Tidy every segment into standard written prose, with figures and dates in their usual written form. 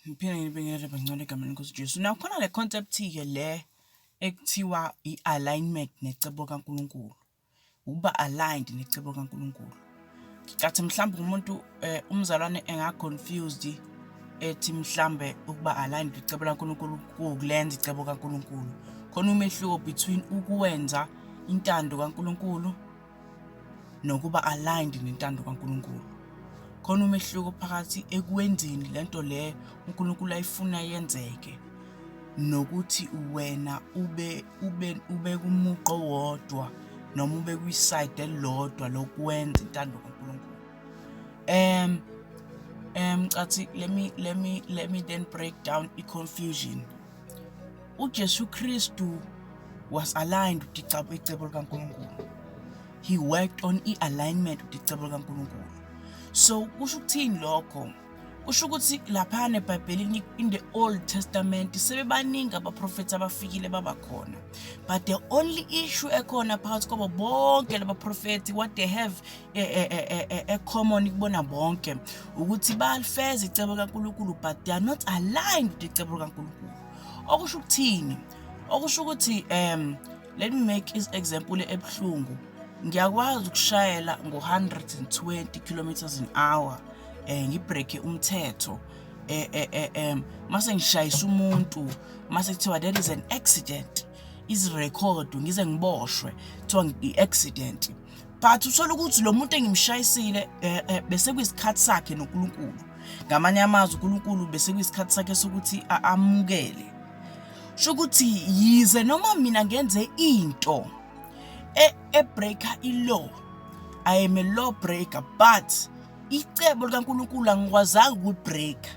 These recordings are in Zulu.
Ngiphinde ngibingelele bangcwele egameni leNkosi uJesu. Now khona le concept-ke le ekuthiwa i-alignment necebo kaNkulunkulu, ukuba aligned necebo kaNkulunkulu. Kathi mhlawumbe umuntu umzalwane enga-confused, ethi mhlambe ukuba aligned icebo laNkulunkulu kuwukulenza icebo kaNkulunkulu. Khona umehluko between ukwenza intando kaNkulunkulu nokuba aligned nentando kaNkulunkulu. Khona umehluko phakathi ekwenzeni lento le uNkulunkulu ayifuna yenzeke nokuthi wena ube kumugqa owodwa noma ube kwi-side elilodwa lokwenza intando kaNkulunkulu. Cathi let me then break down i-confusion. UJesu Kristu was aligned with icebo likaNkulunkulu. He worked on i-alignment with icebo likaNkulunkulu. So kusho ukuthini lokho? Kusho ukuthi laphana eBhayibhelini, in the Old Testament, sebebaningi abaprofethi abafikile baba khona. But the only issue ekhona phakathi kwabo bonke labaprofethi, what they have e common kubona bonke, ukuthi balifeza icebo kaNkulunkulu, but they are not aligned with icebo kaNkulunkulu. Okusho ukuthini? Okusho ukuthi, let me make is example ebuhlungu. Ngiyakwazi ukushayela ngo-120 kilometers an hour, ngibreak umthetho, mase ngishayisa umuntu, mase kuthiwa there is an accident, izirekhodi, ngize ngiboshwe, kuthiwa i-accident. But uthola ukuthi lo muntu engimshayisile, bese kuyisikhathi sakhe noNkulunkulu. Ngamanye amazwi, uNkulunkulu bese kuyisikhathi sakhe sokuthi amukele. Sho ukuthi yize noma mina ngenze into ebreaker i-law, I am a law breaker, but icebo likaNkulunkulu angikwazanga ukulibreaka.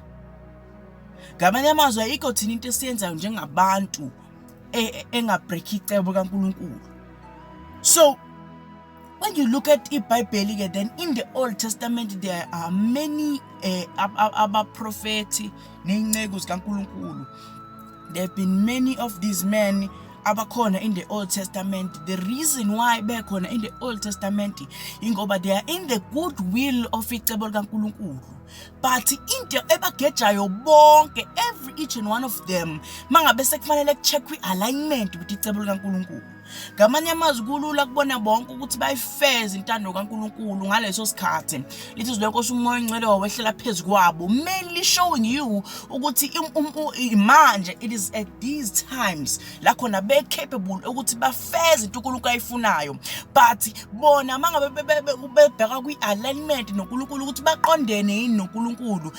Ngamanye amazwi, ayikho thina into esiyenzayo njengabantu engabreak icebo kaNkulunkulu. So when you look at iBhayibheli ke then, in the Old Testament there are many abaprofethi nezinceku zikaNkulunkulu. There have been many of these men abakhona in the Old Testament. The reason why bekhona in the Old Testament, ingoba they are in the good will of icebo likaNkulunkulu. But into ebagejayo bonke, every each and one of them, mangabe sekufanele kucheck i-alignment with icebo likaNkulunkulu. Ngamanye amazwi, kulula kubona bonke ukuthi bayifeze intando kaNkulunkulu ngaleso sikhathi. Lithi izwi leNkosi, uMoya oNgcwele wawehlela phezu kwabo, mainly showing you ukuthi manje it is at these times la khona be-capable ukuthi bafeze into uNkulunkulu ayifunayo. But bona mangabe bebheka kwi-alignment noNkulunkulu, ukuthi baqondene yini noNkulunkulu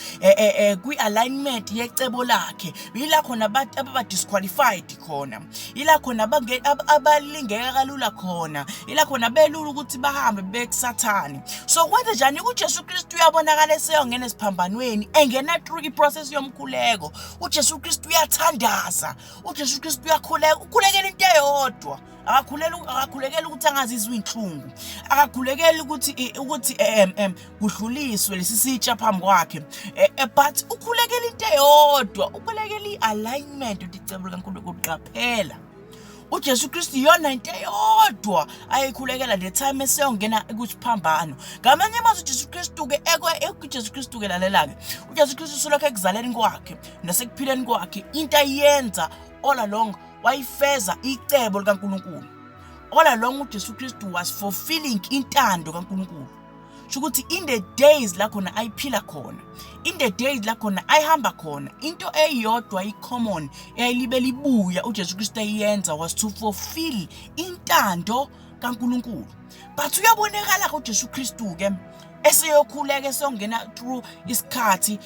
kwi-alignment yecebo lakhe, yila khona ababa disqualified khona, yila khona abalingeka kalula khona, yila khona belula ukuthi bahambe bekusathane. So kwenze njani? UJesu Kristu uyabonakala eseyongena esiphambanweni, engena through i-process yomkhuleko. UJesu Kristu uyathandaza, uJesu Kristu uyakhuleka, ukhulekela into eyodwa. Akakhuleli, akakhulekeli ukuthi angazizwa inhlungu, akakhulekeli ukuthi kudluliswe lesi sitsha phambi kwakhe, but ukhulekela into eyodwa, ukhulekela i-alignment ukuthi icebo likaNkulunkulu. Qaphela, uJesu Kristu iyona into eyodwa ayikhulekela the time eseyongena kusiphambano. Ngamanye amazwi, uJesu Kristu ke uJesu Kristu ke, lalela ke, uJesu Kristu solokhu ekuzaleni kwakhe nasekuphileni kwakhe, into ayenza all along, wayifeza icebo likaNkulunkulu. All along uJesu Kristu was fulfilling intando kaNkulunkulu. Sho ukuthi in the days la khona ayiphila khona, in the days la khona ayihamba khona, into eyodwa i-common eyayilibe libuya uJesu Kristu ayenza was to fulfill intando kaNkulunkulu. But uyabonakala uJesu Kristu ke eseyokhuleka, eseyongena through isikhathi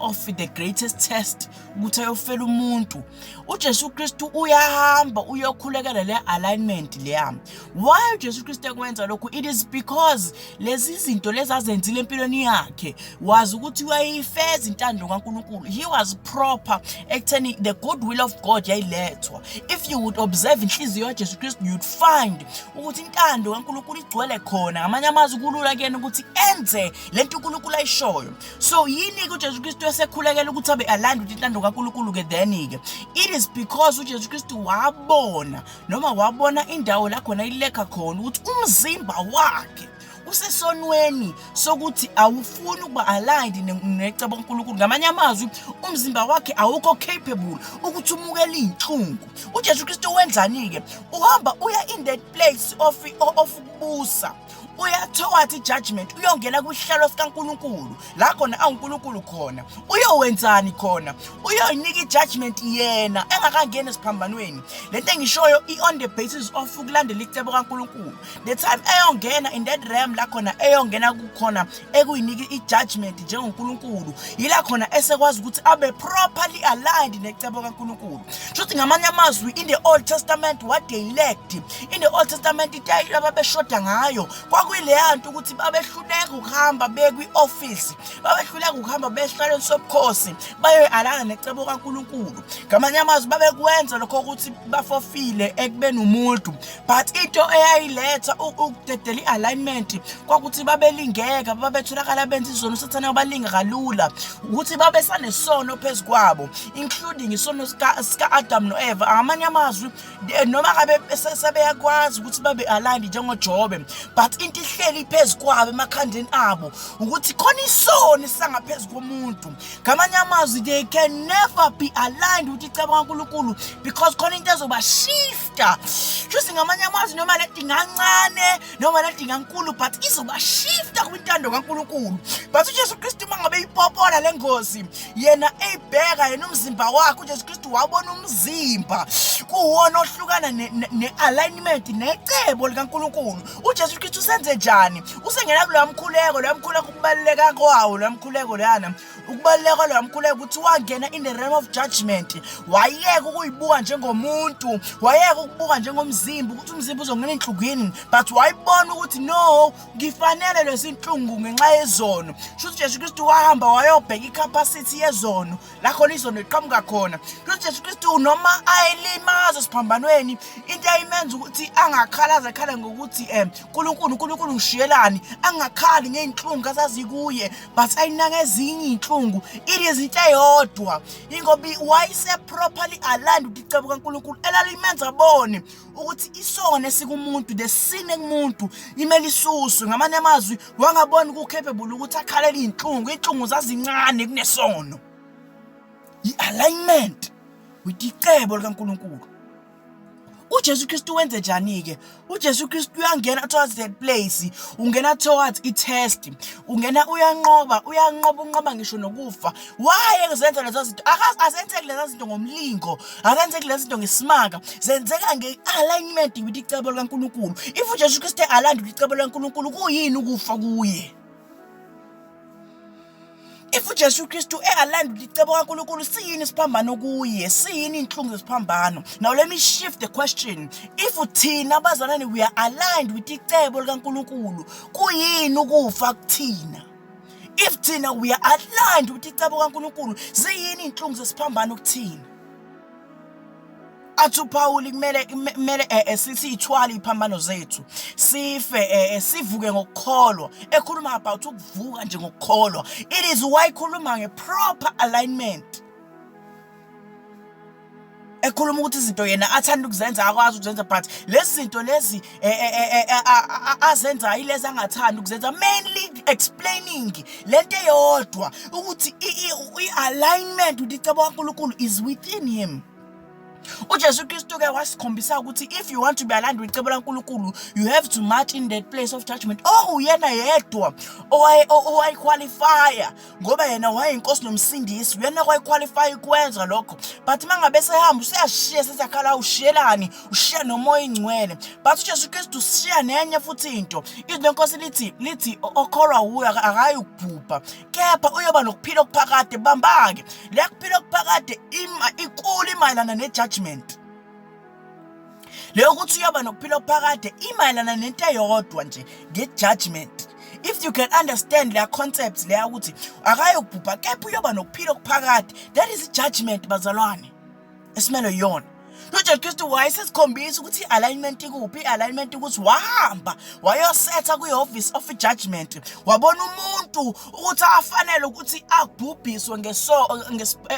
of the greatest test, ukuthi ayofela umuntu. UJesu Kristu uyahamba uyokhulekela le alignment leya. Why uJesu Kristu ekwenza lokhu? It is because lezi zinto lezi azenzile empilweni yakhe, wazi ukuthi uyayifeza intando kaNkulunkulu. He was proper ekutheni the good will of God yayilethwa. If you would observe inhliziyo kaJesu Kristu, you'd find ukuthi intando kaNkulunkulu igcwele khona. Ngamanye amazwi, kulula kuyena ukuthi enze lento uNkulunkulu ayishoyo. So yini ke uJesu Kristu esekhulekela ukuthi abe aligned with intando kaNkulunkulu ke then ke? It is because uJesu Kristu wabona noma wabona indawo la khona ilekha khona ukuthi umzimba wakhe. Usesonweni sokuthi awufuni ukuba aligned necebo kaNkulunkulu. Ngamanye amazwi, umzimba wakhe awukho capable ukuthi umukele iy'nhlungu. UJesu Kristu wenzani-ke? Uhamba uya in that place of ukubusa, uya towards i-judgment, uyongena kwisihlalo sikaNkulunkulu la khona awuNkulunkulu khona. Uyowenzani khona? Uyoyinika i-judgment yena engakangeni esiphambanweni. Lento engishoyo i-on the basis of ukulandela icebo kaNkulunkulu. The time eyongena in that realm la khona eyongena kukhona ekuyinika i-judgment njengoNkulunkulu, yila khona esekwazi ukuthi abe properly aligned necebo kaNkulunkulu. Shuthi ngamanye amazwi, in the Old Testament what they lacked, in the Old Testament into ababeshoda ngayo kwakuyileya nto ukuthi babehluleka ukuhamba bekwi-office, babehluleka ukuhamba behlalweni sobukhosi bayoyi-aligna necebo kaNkulunkulu. Ngamanye amazwi, babekwenza lokho ukuthi bafofile ekubeni umuntu, but into eyayiletha ukudedela i-alignment kwakuthi babelingeka, babetholakala benza izono. Sathane wabalinga kalula ukuthi babesanesono phezu kwabo, including isono sika-Adam no-Eva. Ngamanye amazwi, noma ngabe sebeyakwazi ukuthi babe aligned njengoJobe, but into ihleli phezu kwabo emakhandeni abo ukuthi khona isono esangaphezu komuntu. Ngamanye amazwi, they can never be aligned ukuthi icebo kaNkulunkulu, because khona into ezobashifta. Shuthi ngamanye amazwi, noma lento ingancane noma lento ingankulu, but izobashifta kwintando kaNkulunkulu. But uJesu Kristu, uma ngabe ipopola le ngozi, yena eyibheka yena umzimba wakhe, uJesu Kristu wabona umzimba kuwona ohlukana ne-alignment necebo likaNkulunkulu. UJesu Kristu usenze njani? Usengena kuloya mkhuleko. Loya mkhuleko, ukubaluleka kwawo loya mkhuleko loyana, ukubaluleka kwaloya mkhuleko ukuthi wangena in the realm of judgment, wayeka ukuyibuka njengomuntu, wayeka ukubuka njengomzimba ukuthi umzimba uzongena enhlungwini, but wayibona ukuthi no, ngifanele lezi nhlungu ngenxa yezono. Shuthi uJesu Kristu wahamba wayobheka i-capacity yezono la khona izono iqhamuka khona. Shuthi uJesu Kristu, noma ayelimaza esiphambanweni, into ayimenza ukuthi angakhalaza akhala ngokuthi "Nkulunkulu, Nkulunkulu, ngishiyelani?", angakhali ngey'nhlungu azazikuye, but ayinaka ezinye iy'nhlungu. It is into eyodwa, ingoba wayese properly aligned with icebo kaNkulunkulu elalimenza abone ukuthi isono esikumuntu, the sin ekumuntu, imele isuswe. Ngamanye amazwi, wangabona ku-capable ukuthi akhalele iy'nhlungu. Iy'nhlungu zazincane kunesono. I-alignment with icebo likaNkulunkulu. UJesu Kristu wenze njani-ke? UJesu Kristu uyangena towards that place, ungena towards i-test, ungena, uyanqoba, uyanqoba, unqoba ngisho nokufa. Why ezenza lezo zinto? Azenzeki lezo zinto ngomlingo, azenzeki lezo zinto ngesimanga, zenzeka nge-alignment with icebo likaNkulunkulu. If uJesu Kristu e-aligned with icebo likaNkulunkulu, kuyini ukufa kuye? If uJesu Kristu e-aligned with icebo kaNkulunkulu, siyini isiphambano kuye? Siyini inhlungu zesiphambano? Now let me shift the question. If thina abazalwane we are aligned with icebo likaNkulunkulu, kuyini ukufa kuthina? If thina we are aligned with icebo kaNkulunkulu, ziyini inhlungu zesiphambano kuthina? Athi uPaul kumele sithwale iphambano zethu, sife, sivuke ngokukholwa. Ekhuluma about ukuvuka nje ngokukholwa, it is why khuluma nge-proper alignment, ekhuluma ukuthi izinto yena athanda ukuzenza akwazi ukuzenza, but lezi zinto lezi azenza yilezi angathandi ukuzenza, mainly explaining lento eyodwa ukuthi i-alignment with icebo kaNkulunkulu is within him. UJesu Kristu ke wasikhombisa ukuthi if you want to be aligned with icebo laNkulunkulu, you have to march in that place of judgment. Oh, uyena yedwa owayiqualifya, ngoba yena wayeyinkosi nomsindisi, uyena owayiqualify ukwenza lokho. But mangabe sehamba useyashiya, sesiyakhala, ushiyelani? Ushiya noMoya Ingcwele. But uJesu Kristu ushiya nenye futhi into. Izwi lenkosi lithi okholwa wuye akayi ukubhubha, kepha uyoba nokuphila okuphakade. Bamba-ke le kuphila okuphakade, ikulu imayelana ne-judgment. Leyo ukuthi uyoba nokuphila okuphakade imayelana nento eyodwa nje, nge-judgment. If you can understand leya concept leya ukuthi akayokubhubha kepha uyoba nokuphila okuphakade, that is i-judgment, bazalwane, esimele yona. UJesu Kristu wayesesikhombisa ukuthi i-alignment ikuphi. I-alignment ukuthi wahamba wayosetha kwi-office of judgment, wabona umuntu ukuthi afanele ukuthi abhubhiswe ngeso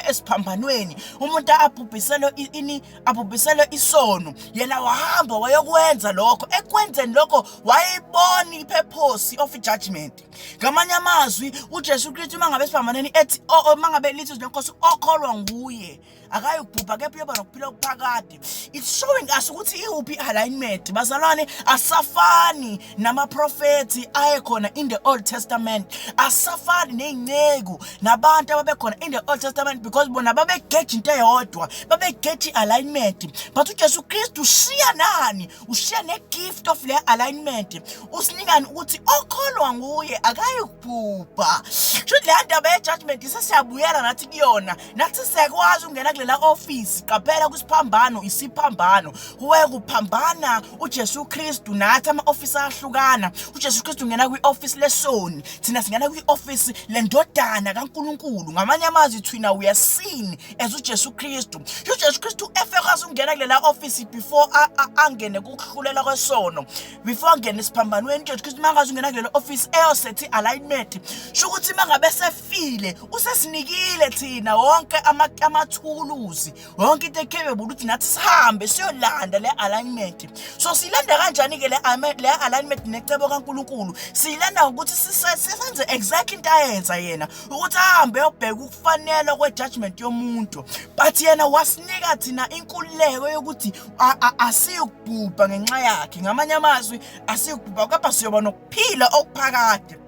esiphambanweni, umuntu abhubhiselwe ini, abhubhiselwe isono. Yena wahamba wayokwenza lokho. Ekwenzeni lokho wayebona i-purpose of judgment. Ngamanye amazwi, uJesu Kristu uma ngabe esiphambanweni ethi, uma ngabe lithi lenkosi, okholwa nguye akayikubhubha kepha uyoba nokuphila okuphakade, it's showing us ukuthi iwuphi i-alignment. Bazalwane, asafani namaprofethi ayekhona in the Old Testament, asafani ney'nceku nabantu ababekhona in the Old Testament, because bona babegeja into eyodwa, babegeja i-alignment. But uJesu Kristu ushiya nani? Ushiya ne-gift of le alignment. Usinikani? Ukuthi okholwa nguye akayikubhubha. Shuthi leya ndaba ye-judgment sesiyabuyela nathi kuyona, nathi siyakwazi ukungena kulela office. Qaphela, kwisiphambano, isiphambano kuwe kuphambana uJesu Kristu nathi, ama-office ahlukana. UJesu Kristu ungena kwi-office lesoni, thina singena kwi-office lendodana kaNkulunkulu. Ngamanye amazwi, thina we are seen as uJesu Kristu. UJesu Kristu efekwazi ukungena kulela office before angene kukuhlulela kwesono, before angene esiphambanweni. UJesu Kristu mangazi ungena kulela office eyosetha i-alignment, sho ukuthi mangabe sefile usesinikile thina wonke amathuluzi, yonke into e-capable ukuthi nathi sihambe siyolanda le alignment. So siyilanda kanjani-ke le alignment necebo kaNkulunkulu? Siyilanda ngokuthi sisenze exactly into ayenza yena, ukuthi ahambe eyobheka ukufanele kwe-judgment yomuntu. But yena wasinika thina inkululeko yokuthi asiyukubhubha ngenxa yakhe. Ngamanye amazwi, asiyukubhubha kepha siyoba nokuphila okuphakade.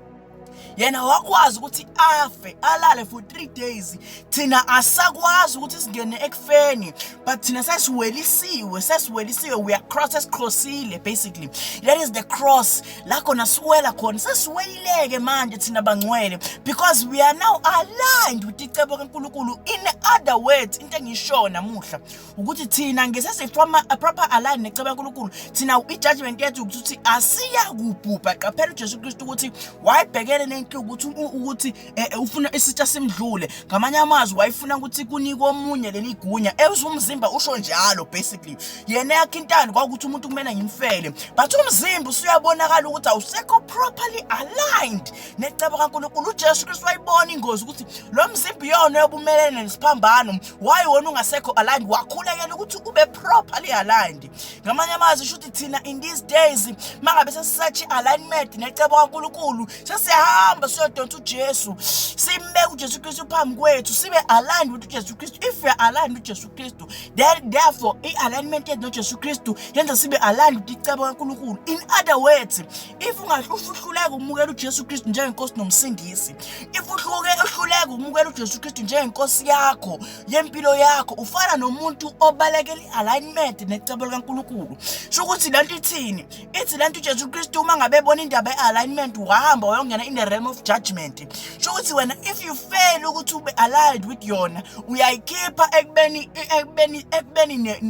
Yena wakwazi ukuthi afe, alale for 3 days. Thina asakwazi ukuthi singene ekufeni, but thina sesiwelisiwe, sesiwelisiwe. We are cross, sesicrossile basically. That is the cross la khona siwela khona. Sesiwelileke manje thina bangcwele, because we are now aligned with icebo kaNkulunkulu. In other words, into engisho namuhla ukuthi thina ngesesifoma proper align necebo kaNkulunkulu, thina i-judgment yethu ukuthi asiyakubhubha. Qaphela, uJesu Kristu ukuthi wayebhekene nenhlungu ukuthi ufuna isitsha simdlule. Ngamanye amazwi, wayefuna ukuthi kunikwe omunye leli gunya, ezwe umzimba usho njalo. Basically, yena yakhe intando kwakuthi umuntu kumele ngimfele, but umzimba usuyabonakala ukuthi awusekho properly aligned necebo kaNkulunkulu. UJesu Kristu wayibona ingozi ukuthi lo mzimba iyona yobumelene nesiphambano. Why wona ungasekho aligned? Wakhulekela ukuthi ube properly aligned. Ngamanye amazwi, shuthi thina in these days mangabe sesisearch alignment necebo kaNkulunkulu, sesiyahamba siyodonsa uJesu, simbeke uJesu Kristu phambi kwethu, sibe aligned with uJesu Kristu. If we are aligned with uJesu Kristu, then therefore i-alignment yethu noJesu Kristu yenza sibe aligned with icebo kaNkulunkulu. In other words, if ungahluleka ukumukela uJesu Kristu njengenkosi nomsindisi, if uhluleka ukumukela uJesu Kristu njengenkosi yakho yempilo yakho, ufana nomuntu obalekela i-alignment necebo likaNkulunkulu. Sho ukuthi lento ithini? Ithi lento, uJesu Kristu uma ngabe ebona indaba ye-alignment, wahamba wayongena in the realm of judgment. Sho ukuthi wena, if you fail ukuthi ube aligned with yona, uyayikhipha ekubeni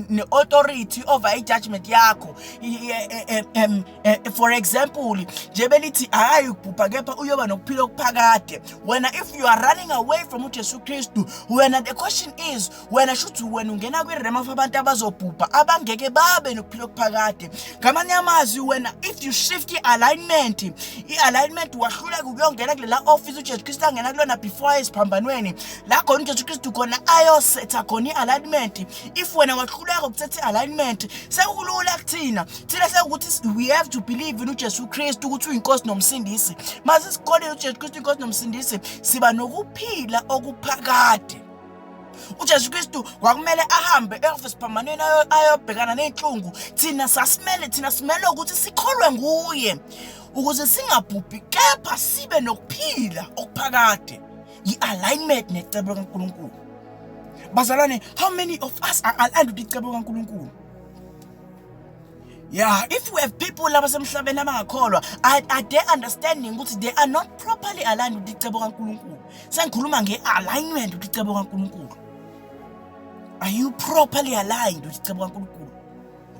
ne-authority over i-judgment yakho. For example nje, belithi hayi ukubhubha kepha uyoba nokuphila okuphakade. Wena, if you are running away from uJesu Kristu, wena, the question is, wena shuthi wena ungena kwi-realm of abantu abazobhubha, abangeke babe nokuphila okuphakade. Ngamanye amazwi, wena, if you shift i-alignment, wahluleka ukuyongena kulela office uJesu Kristu angena kulona before esiphambanweni, la khona uJesu Kristu khona ayosetha khona i-alignment, if wena wahluleka ukuthetha i-alignment, sekulula kuthina. Thina sekuthi we have to believe in uJesu Kristu ukuthi uyinkosi nomsindisi. Mase sikholile uJesu Kristu inkosi nomsindisi, siba nokuphila okuphakade. UJesu Kristu kwakumele ahambe e-office phambanweni ayobhekana ney'nhlungu. Thina sasimele, thina simele ukuthi sikholwe nguye ukuze singabhubhi kepha sibe nokuphila okuphakade. I-alignment necebo kaNkulunkulu. Bazalwane, how many of us are aligned with icebo kaNkulunkulu? Yeah, if we have people abasemhlabeni abangakholwa, are they understanding ukuthi they are not properly aligned with icebo kaNkulunkulu? Sengikhuluma nge-alignment with icebo kaNkulunkulu. Are you properly aligned with icebo kaNkulunkulu?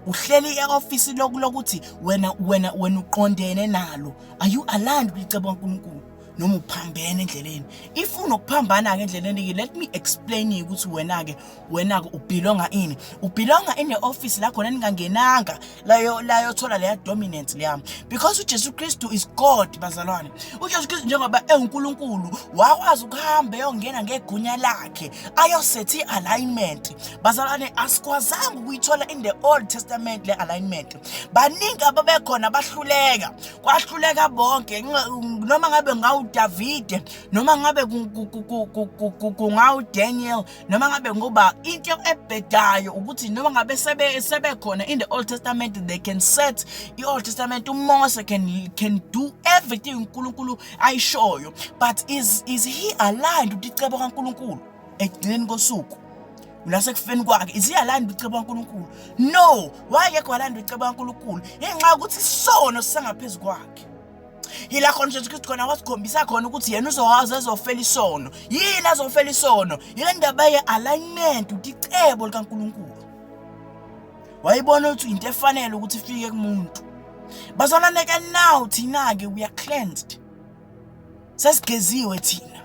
Uhleli e-office lokuthi wena uqondene nalo. Are you aligned with icebo kaNkulunkulu? Noma uphambene endleleni. If unokuphambana ke endleleni ke, let me explain ukuthi wena ke, wena ke ubelonga ini. Ubelonga in the office la khona ningangenanga layo layothola leya dominance leya, because uJesu Kristu is God, bazalwane. UJesu Kristu, njengoba enguNkulunkulu, wakwazi ukuhamba eyongena ngegunya lakhe, ayosetha i-alignment. Bazalwane, asikwazanga ukuyithola in the Old Testament le alignment. Baningi ababekhona bahluleka, kwahluleka bonke, noma ngabe ngawuDavide, noma ngabe kungawu-Daniel, noma ngabe ngoba into ebhedayo ukuthi noma ngabe sebekhona in the Old Testament, they can set i-Old Testament. UMose can do everything uNkulunkulu ayishoyo, but is he aligned with icebo kaNkulunkulu ekugcineni kosuku nasekufeni kwakhe? Is he aligned with icebo kaNkulunkulu? No. Wayekho aligned with icebo kaNkulunkulu ngenxa yokuthi isono sisengaphezu kwakhe. Yila khona uJesu Kristu khona wasikhombisa khona ukuthi yena uzowazi ezofela isono. Yini azofela isono? Yile ndaba ye-alignment, ukuthi icebo likaNkulunkulu wayibona ukuthi into efanele ukuthi ifike kumuntu. Bazalwane ke, now thina-ke we are cleansed, sesigeziwe thina.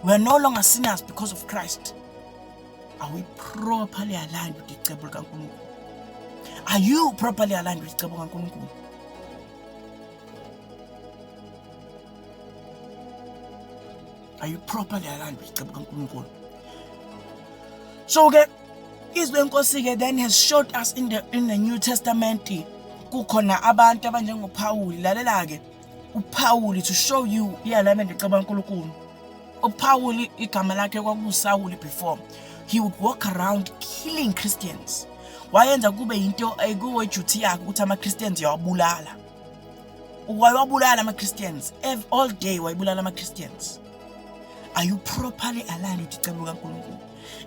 We are no longer sinners because of Christ. Are we properly aligned with icebo likaNkulunkulu? Are you properly aligned with icebo kaNkulunkulu? Are you properly aligned with icebo kaNkulunkulu? So ke izwi lenkosi ke then has showed us in the New Testament kukhona abantu abanjengoPaul. Lalela ke uPaul, to show you i-alignment icebo kaNkulunkulu. UPaul, igama lakhe kwakuSawuli before. He would walk around killing Christians. Wayenza kube into ekuwe duty yakhe ukuthi ama Christians yawabulala. Wayewabulala ama Christians all day, wayebulala ama Christians. Are you properly aligned with icebo kaNkulunkulu?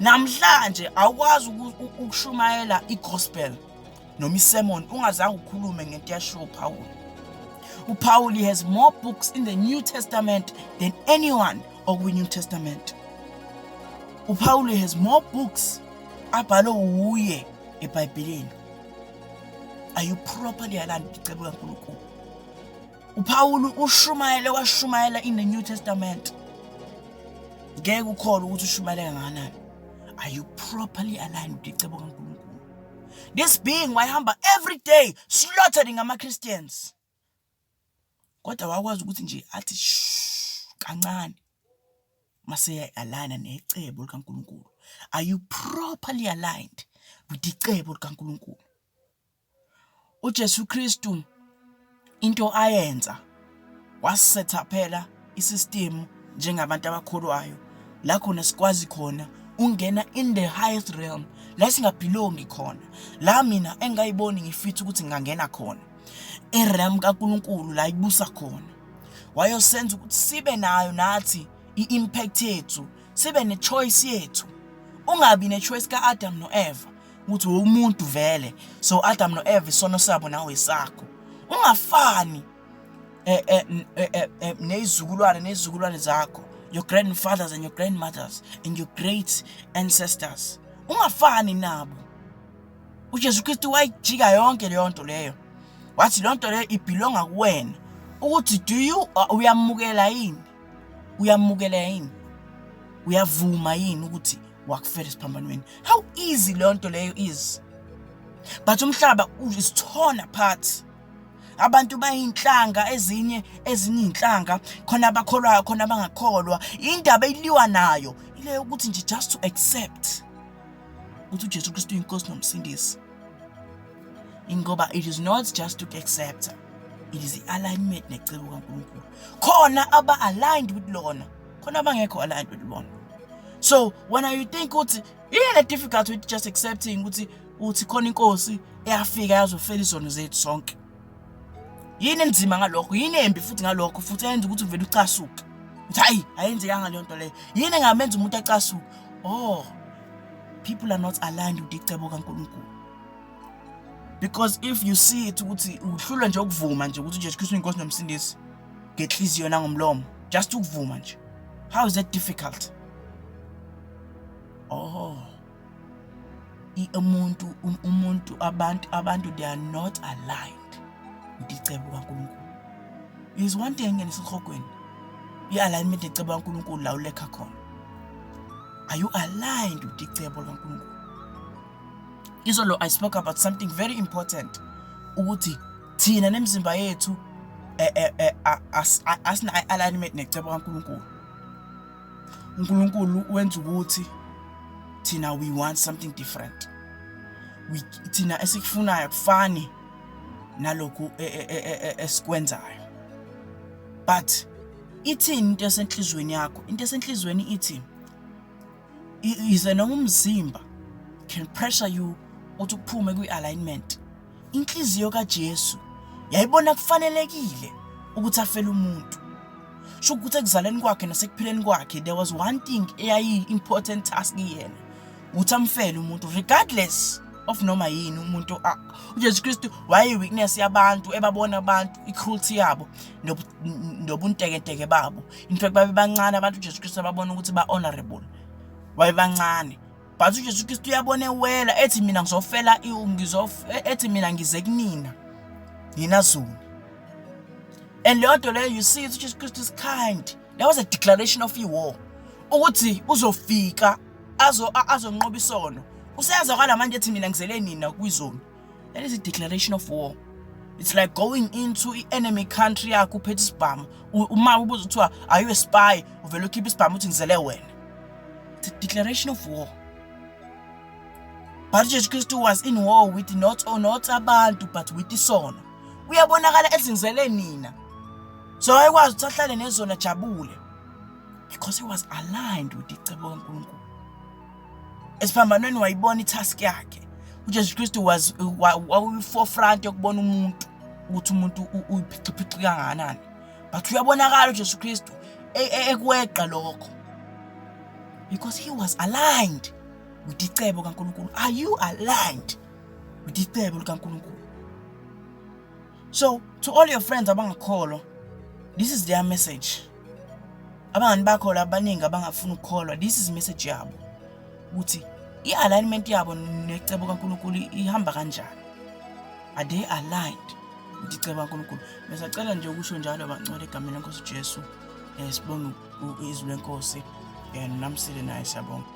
Namhlanje awukwazi ukushumayela igospel noma isermon ungazange ukhulume ngento yashiwo uPaul. UPaul has more books in the New Testament than anyone okwi-New Testament. UPaul has more books abhalwe uye eBhayibhelini. Are you properly aligned with icebo kaNkulunkulu? UPaul ushumayele, washumayela in the New Testament. Ngeke ukholwe ukuthi ushumayele kangakanani. Are you properly aligned with icebo kaNkulunkulu? This being wayehamba every day slaughtering ama-Christians, kodwa wakwazi ukuthi nje athi shh kancane mase aligna necebo likaNkulunkulu. Are you properly aligned with icebo likaNkulunkulu? UJesu Kristu, into ayenza, wasetha phela isystem njengabantu abakholwayo la khona sikwazi khona ungena in the highest realm la singabelongi khona, la mina engayiboni ngifitha ukuthi ngingangena khona, erealm kaNkulunkulu la ibusa khona. Wayosenza ukuthi sibe nayo nathi i-impact yethu, sibe ne-choice yethu. Ungabi ne-choice ka-Adam no-Eva ukuthi umuntu vele, so Adam no-Eva isono sabo nawe isakho. Ungafani nezizukulwane nezizukulwane zakho, your grandfathers and your grandmothers and your great ancestors, ungafani nabo. UJesu Kristu wayijika yonke leyo nto leyo, wathi leyo nto leyo ibelonga kuwena ukuthi do you uyamukela yini, uyamukela yini, uyavuma yini ukuthi wakufela esiphambanweni. How easy leyo nto leyo is, but umhlaba is torn apart. Abantu bayinhlanga ezinye, ezinye inhlanga khona abakholwayo, khona abangakholwa. Indaba eliwa nayo ile yokuthi nje just to accept ukuthi uJesu Kristu uyinkosi nomsindisi, ingoba it is not just to accept, it is i-alignment necebo kaNkulunkulu. Khona aba-aligned with lona, khona abangekho aligned with lona. So when you think ukuthi yini difficult with just accepting ukuthi uthi khona inkosi eyafika yazofela izono zethu sonke, yini enzima ngalokho? Yini embi futhi ngalokho, futhi eyenza ukuthi uvele ucasuke uthi hayi, ayenzekanga leyo nto leyo? Yini engamenza umuntu acasuke? Oh, people are not aligned with icebo kaNkulunkulu, because if you see it ukuthi uhlulwa nje ukuvuma nje ukuthi uJesu Kristu uyinkosi nomsindisi ngenhliziyo nangomlomo, just ukuvuma nje, how is that difficult? Oh, umuntu abantu they are not aligned with icebo kaNkulunkulu. Is one thing ngesihogweni. I-alignment necebo kaNkulunkulu la ulekha khona. Are you aligned with icebo likaNkulunkulu? Izolo I spoke about something very important, ukuthi thina nemizimba yethu asina alignment necebo kaNkulunkulu. uNkulunkulu wenza ukuthi thina we want something different. We thina esikufunayo kufani nalokhu esikwenzayo. But ithini into esenhlizweni yakho? Into esenhlizweni ithi ize noma umzimba can pressure you uthi uphume kwi-alignment. Inhliziyo kaJesu yayibona kufanelekile ukuthi afele umuntu. Sho ukuthi ekuzaleni kwakhe nasekuphileni kwakhe, there was one thing eyayi-important task kuyena, ukuthi amfele umuntu regardless of noma yini umuntu. uJesu Kristu wayeyi-weakness yabantu, ebabona abantu, i-cruelty yabo nobuntekenteke babo. In fact, babe bancane abantu uJesu Kristu ababona ukuthi ba-honorable, wayebancane. But uJesu Kristu uyabona ewela, ethi mina ngizofela, ethi mina ngize kunina nina zoni. And leyo nto leyo, you see, uJesu Kristu is kind. That was a declaration of war, ukuthi uzofika azonqoba isono. Useyazwakala manje ethi mina ngizele nina kwizoni. That is a declaration of war. It's like going into i-enemy country yakho uphethe isibhamu. Uma ubuza kuthiwa, "Are you a spy?" uvele ukhiphe isibhamu uthi, "Ngizele wena." It's a declaration of war. But uJesu Kristu was in war with not or not abantu, but with isono. Uyabonakala ethi ngizele nina. So wayekwazi ukuthi ahlale nezona jabule because he was aligned with icebo kaNkulunkulu. Esiphambanweni wayibona i-task yakhe. uJesu Kristu was wawu-forefront yokubona umuntu, ukuthi umuntu uyiphiciphici kangakanani. But uyabonakala uJesu Kristu ekweqa lokho because he was aligned with icebo kaNkulunkulu. Are you aligned with icebo likaNkulunkulu? So to all your friends abangakholwa, this is their message. Abangani bakho abaningi abangafuni ukukholwa, this is message yabo, ukuthi i-alignment yabo necebo kaNkulunkulu ihamba kanjani. Are they aligned with icebo kaNkulunkulu? Besacela nje ukusho njalo, bangcwele, egameni lenkosi uJesu. Sibonge izwi lenkosi, namsile naye, siyabonga.